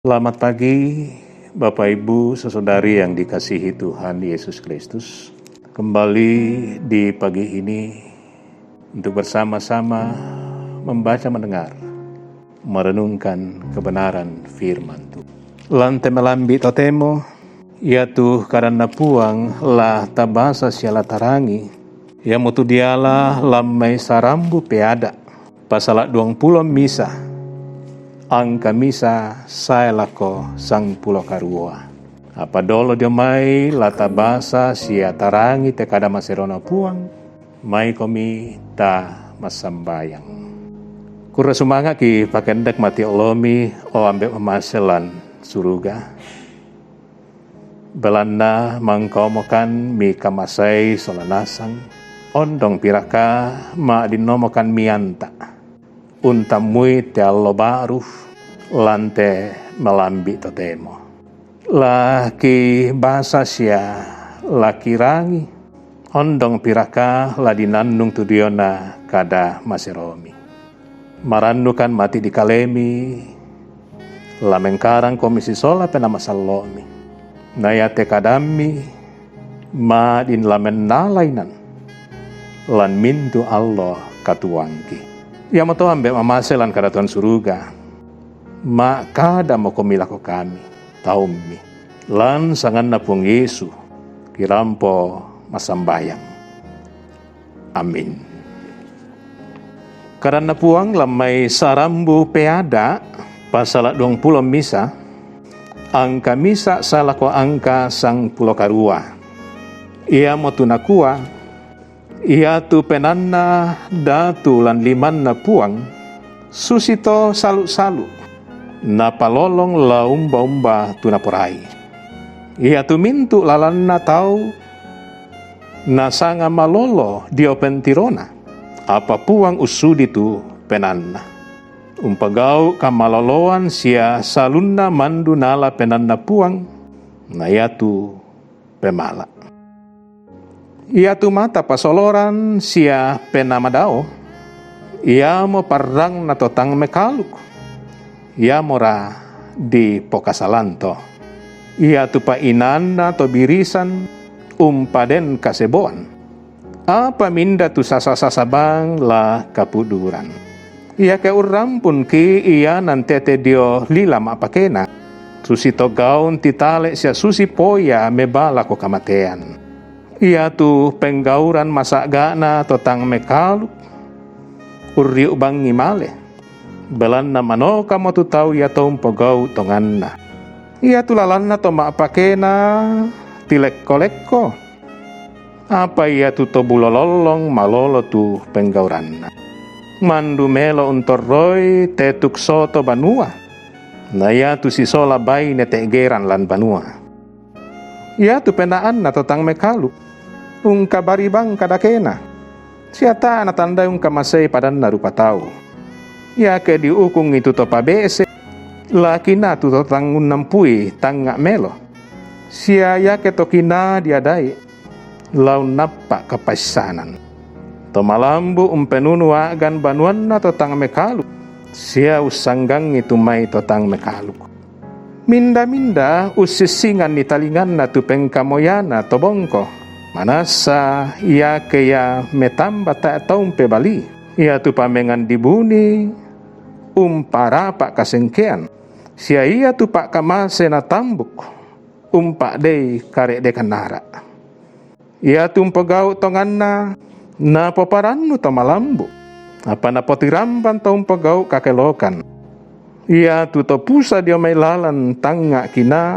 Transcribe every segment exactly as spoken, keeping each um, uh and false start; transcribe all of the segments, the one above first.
Selamat pagi, Bapak, Ibu, Saudari yang dikasihi Tuhan Yesus Kristus. Kembali di pagi ini untuk bersama-sama membaca, mendengar, merenungkan kebenaran firman Tuhan. Lan te malambi' totemo, iatu kadanNa Puang la tabasa sia la tarangi, iamotu diala lan mai sarambu peada', pasala' duangpulo misa, angka misa sae lako sangpulo karua. Apa dolo dio mai la tabasa sia tarangi te kada maseroNa Puang, maikomi ta massambayang. Kurre sumanga'ki' pakendek mati' olomi, o Ambe' mamase lan suruga. Belanna mangkaomokan mikamasei sola nasang, ondong piraka ma'dinnomokan mianta' untammui te allo ba'ru lan te malambi' totemo. La kibasa sia la kirangi, ondong piraka la dinannung tu diona kada maseromi. Marannukan mati' dikalemi, la mengkarangkomi sisola Penaa Masallo'mi. Na iate kadammi ma'din la mennala inan lan mintu' allo katuoangki. Iamoto Ambe' mamase lan kada Tuhan Suruga, ma'kadamokomi lako kami, taummi. Lan sanganNa Puang Yesu kirampo massambayang. Amin. KadanNa Puang lan mai sarambu peada', pasala' duangpulo misa, angka misa sae lako angka sangpulo karua. Iamotu nakua, iatu penaanna datu lan limanNa Puang, susito salu'-salu', napalolong la umba-umba tu naporai. Iatu mintu' lalanna tau nasanga malolo dio pentirona, apa Puang ussudi tu penaanna. Umpagau' kamaloloan sia salunna mandu nala PenaanNa Puang, na iatu pemala'. Iatu mata pasoloran sia penaa madao, iamo parrangna to tang mekaluk, iamora dipokasalanto. Iatu pa'inaanna to birisan umpaden kaseboan. Apa minda tu sasa-sasa bang la kapuduran. Iake urrampunki' ianan tete dio lila ma'pakena, susito gaun titale' sia susi poya mebaa lako kamatean. Iatu penggauran masa'ga'na to tang mekaluk, urriu' bangngi male. Belanna manokamo tu tau iato umpogau' tonganna. Iatu lalanna to ma'pakena tilekko-lekko, apa iatu to bulo lollong malolo tu penggauranna. Mandu melo untorroi te tuksoto banua, na iatu sisola baine te'geran lan banua. Iatu penaanna to tang mekaluk, ungkabari bang kadakena, sia tae' natandai ungkamasei padanna rupa tau. Iake diukungi tu to pabe'se, la kinaa tu to tang unnampui tangnga' melo. Sia iake to kinaa diadai, la unnappa' kapaissanan. To malambu' umpenunu a'gan banuanna to tang mekaluk, sia ussanggangi tu mai to tang mekaluk. Minda-minda ussissinganni talinganna tu pengkamoyana to bongko, manassa iake ia metamba tae' tau umpebalii. Iatu pamengan dibuni umparapa' kasengkean, sia iatu pa'kamase natambuk umpa'dei kare'dekan ara'. Iatu umpogau' tonganna napoparannu to malambu', apa napotiramban to umpogau' kakelokan. Iatu to pusa dio mai lalan tangnga' kinaa,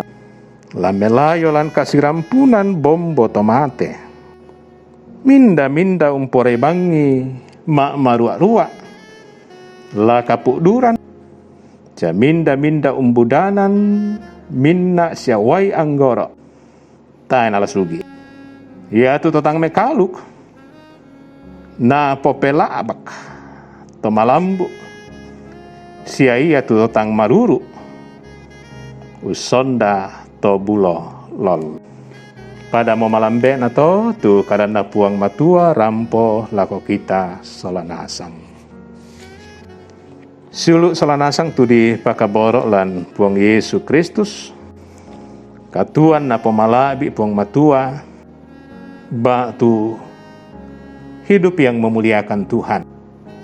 la melayo lan kasirampunan bombo to mate. Minda-minda umporebangngi ma'marua'-rua', la kapuduran, sia minda-minda umbudanan minna' sia uai anggoro', tae' nala sugi'. Iatu to tang mekaluk napopela'bak to malambu', sia iatu to tang maruru' ussonda to bulo lollong. Padamo malambe'na to tu kadanNa Puang Matua rampo lako kita sola nasang. Siulu' sola nasang tu dipakaboro' lan Puang Yesu Kristus, katuoan napomala'bi' Puang Matua, ba'tu hidup yang memuliakan Tuhan,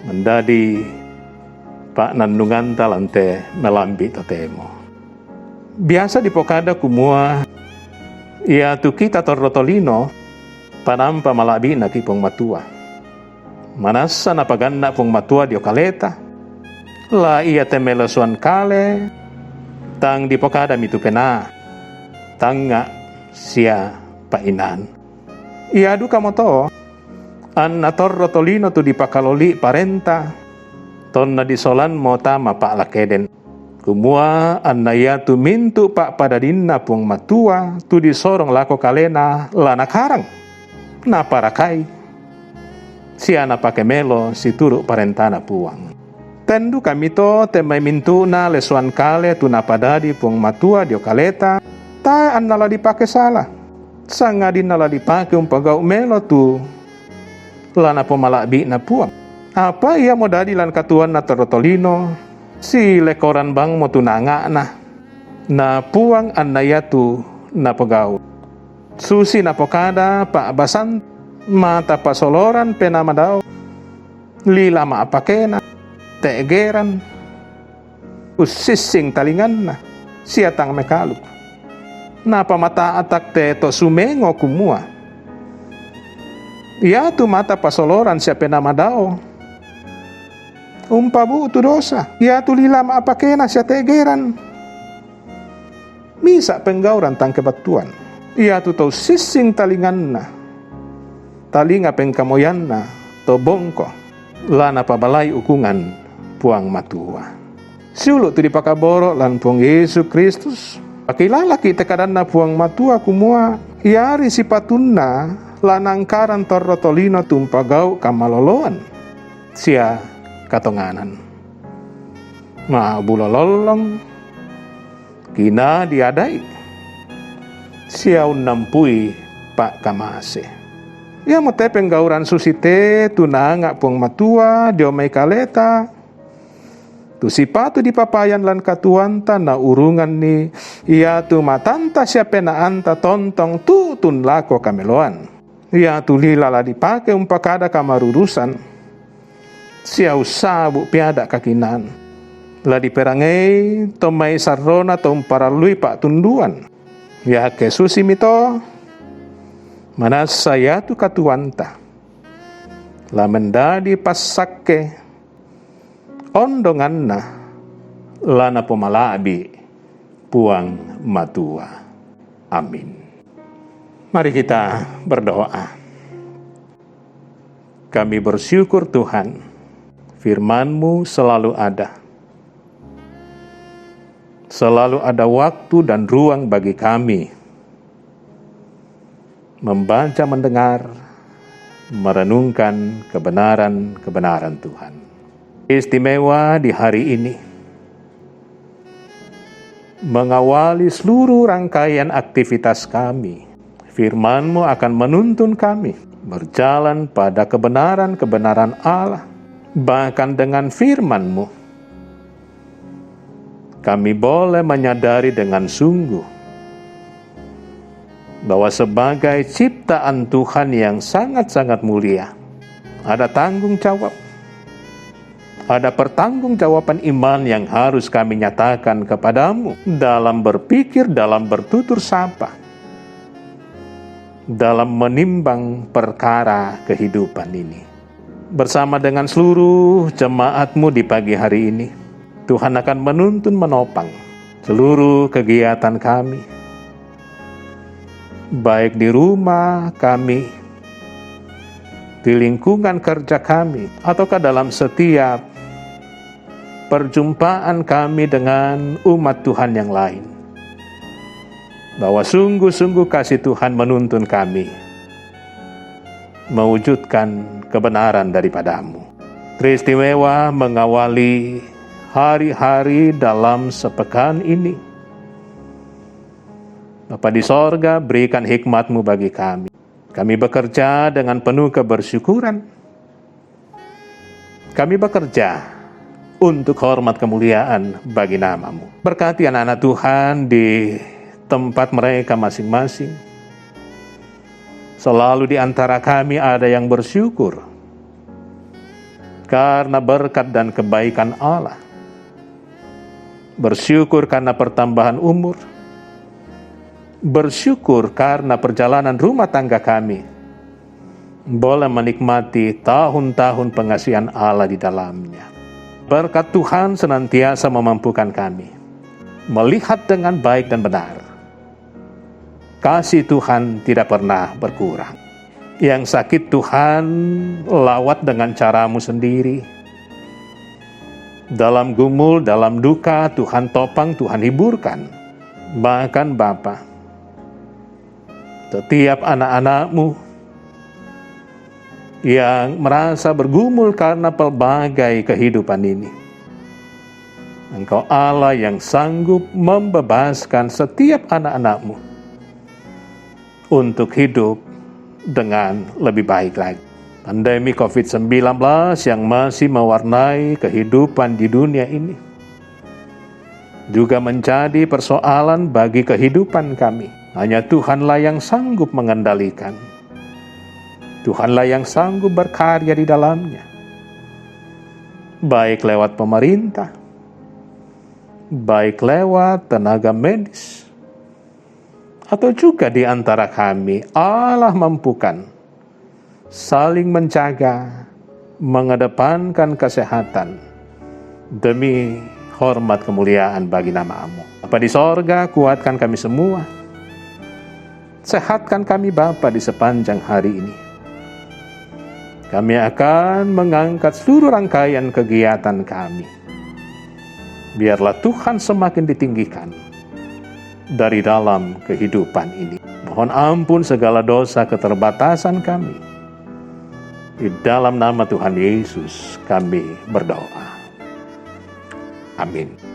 mendadi pa'nannunganta lan te melambi' totemo. Biasa dipokada kumua, iatu kita torro tolino, panampa mala'bi'na ki Puang Matua. Manassa napaganna' Puang Matua dio kaleta, la ia te melosuan kale, tang dipokada mitu penaa, tangnga' sia pa'inaan. Ia dukamoto, anna torro tolino tu dipakaloli' parenta, tonna disolanmo tama pa'lakeden. Kumua anna iatu mintu' pa'padadinna Puang Matua tu disorong lako kalena la nakarang, naparakai, sia napake melo situru' parentana Puang. Ten dukamito te mai mintu'na lesuan kale tu napadadi Puang Matua dio kaleta, tae' anna la dipake sala, sangadinna la dipake umpagau' melo tu la napomala'bi'na Puang. Apa iamo dadi lan katuoanna torro tolino, silekoran bangmo tu nanga'na, na Puang anna iatu napogau'. Susi napokada pa'basan, mata pasoloran penaa madao, lila ma'apakena, te'geran, ussissing talinganna, sia tang mekaluk. Napamata'tak te to sumengo kumua, iatu mata pasoloran sia penaa madao umpabu'tu dosa, iatu lila ma'apakena sia te'geran misa' penggauran tang kebattuan. Iatu to ussissing talinganna, talinga pengkamoyanna to bongko, la napabalai ukungan Puang Matua. Siulu' tu dipakaboro' lan Puang Yesu Kristus, pakilalaki' te kadanna Puang Matua kumua, iari sipatunna la nangkaran torro tolino tumpagau' kamaloloan sia katonganan. Ma'bulo lollong, kinaa diada'i, sia unnampui pa'kamase. Iamo te penggauran susite tu naanga' Puang Matua dio mai kaleta, tu sipatu dipapayan lan katuoanta naurunganni iatu matanta sia penaanta tontong tu'tun lako kameloan. Iatu lila la dipake umpakada kamarurusan, sia ussabu' peada' kakinaan. La diperangei to mai sarrona to umparallui pa'tunduan. Iake susimito, manassa iatu katuoanta la mendadi passakke ondonganna la napomala'bi' Puang Matua. Amin. Mari kita berdoa. Kami bersyukur, Tuhan, firman-Mu selalu ada. Selalu ada waktu dan ruang bagi kami membaca, mendengar, merenungkan kebenaran-kebenaran Tuhan. Istimewa di hari ini, mengawali seluruh rangkaian aktivitas kami, firman-Mu akan menuntun kami berjalan pada kebenaran-kebenaran Allah. Bahkan dengan firman-Mu, kami boleh menyadari dengan sungguh bahwa sebagai ciptaan Tuhan yang sangat-sangat mulia, ada tanggung jawab, ada pertanggungjawaban iman yang harus kami nyatakan kepada-Mu dalam berpikir, dalam bertutur sapa, dalam menimbang perkara kehidupan ini. Bersama dengan seluruh jemaat-Mu di pagi hari ini, Tuhan akan menuntun menopang seluruh kegiatan kami, baik di rumah kami, di lingkungan kerja kami, ataukah dalam setiap perjumpaan kami dengan umat Tuhan yang lain, bahwa sungguh-sungguh kasih Tuhan menuntun kami mewujudkan kebenaran daripada-Mu. Teristimewa mengawali hari-hari dalam sepekan ini. Bapa di sorga, berikan hikmat-Mu bagi kami. Kami bekerja dengan penuh kebersyukuran. Kami bekerja untuk hormat kemuliaan bagi nama-Mu. Berkati anak-anak Tuhan di tempat mereka masing-masing. Selalu di antara kami ada yang bersyukur karena berkat dan kebaikan Allah. Bersyukur karena pertambahan umur. Bersyukur karena perjalanan rumah tangga kami boleh menikmati tahun-tahun pengasihan Allah di dalamnya. Berkat Tuhan senantiasa memampukan kami melihat dengan baik dan benar. Kasih Tuhan tidak pernah berkurang. Yang sakit Tuhan lawat dengan cara-Mu sendiri. Dalam gumul, dalam duka, Tuhan topang, Tuhan hiburkan. Bahkan Bapa, setiap anak-anak-Mu yang merasa bergumul karena pelbagai kehidupan ini, Engkau Allah yang sanggup membebaskan setiap anak-anak-Mu untuk hidup dengan lebih baik lagi. Pandemi covid sembilan belas yang masih mewarnai kehidupan di dunia ini juga menjadi persoalan bagi kehidupan kami. Hanya Tuhanlah yang sanggup mengendalikan. Tuhanlah yang sanggup berkarya di dalamnya. Baik lewat pemerintah, baik lewat tenaga medis, atau juga di antara kami, Allah mampukan saling menjaga, mengedepankan kesehatan demi hormat kemuliaan bagi nama-Mu. Bapa di sorga, kuatkan kami semua. Sehatkan kami Bapa di sepanjang hari ini. Kami akan mengangkat seluruh rangkaian kegiatan kami. Biarlah Tuhan semakin ditinggikan dari dalam kehidupan ini. Mohon ampun segala dosa keterbatasan kami. Di dalam nama Tuhan Yesus kami berdoa. Amin.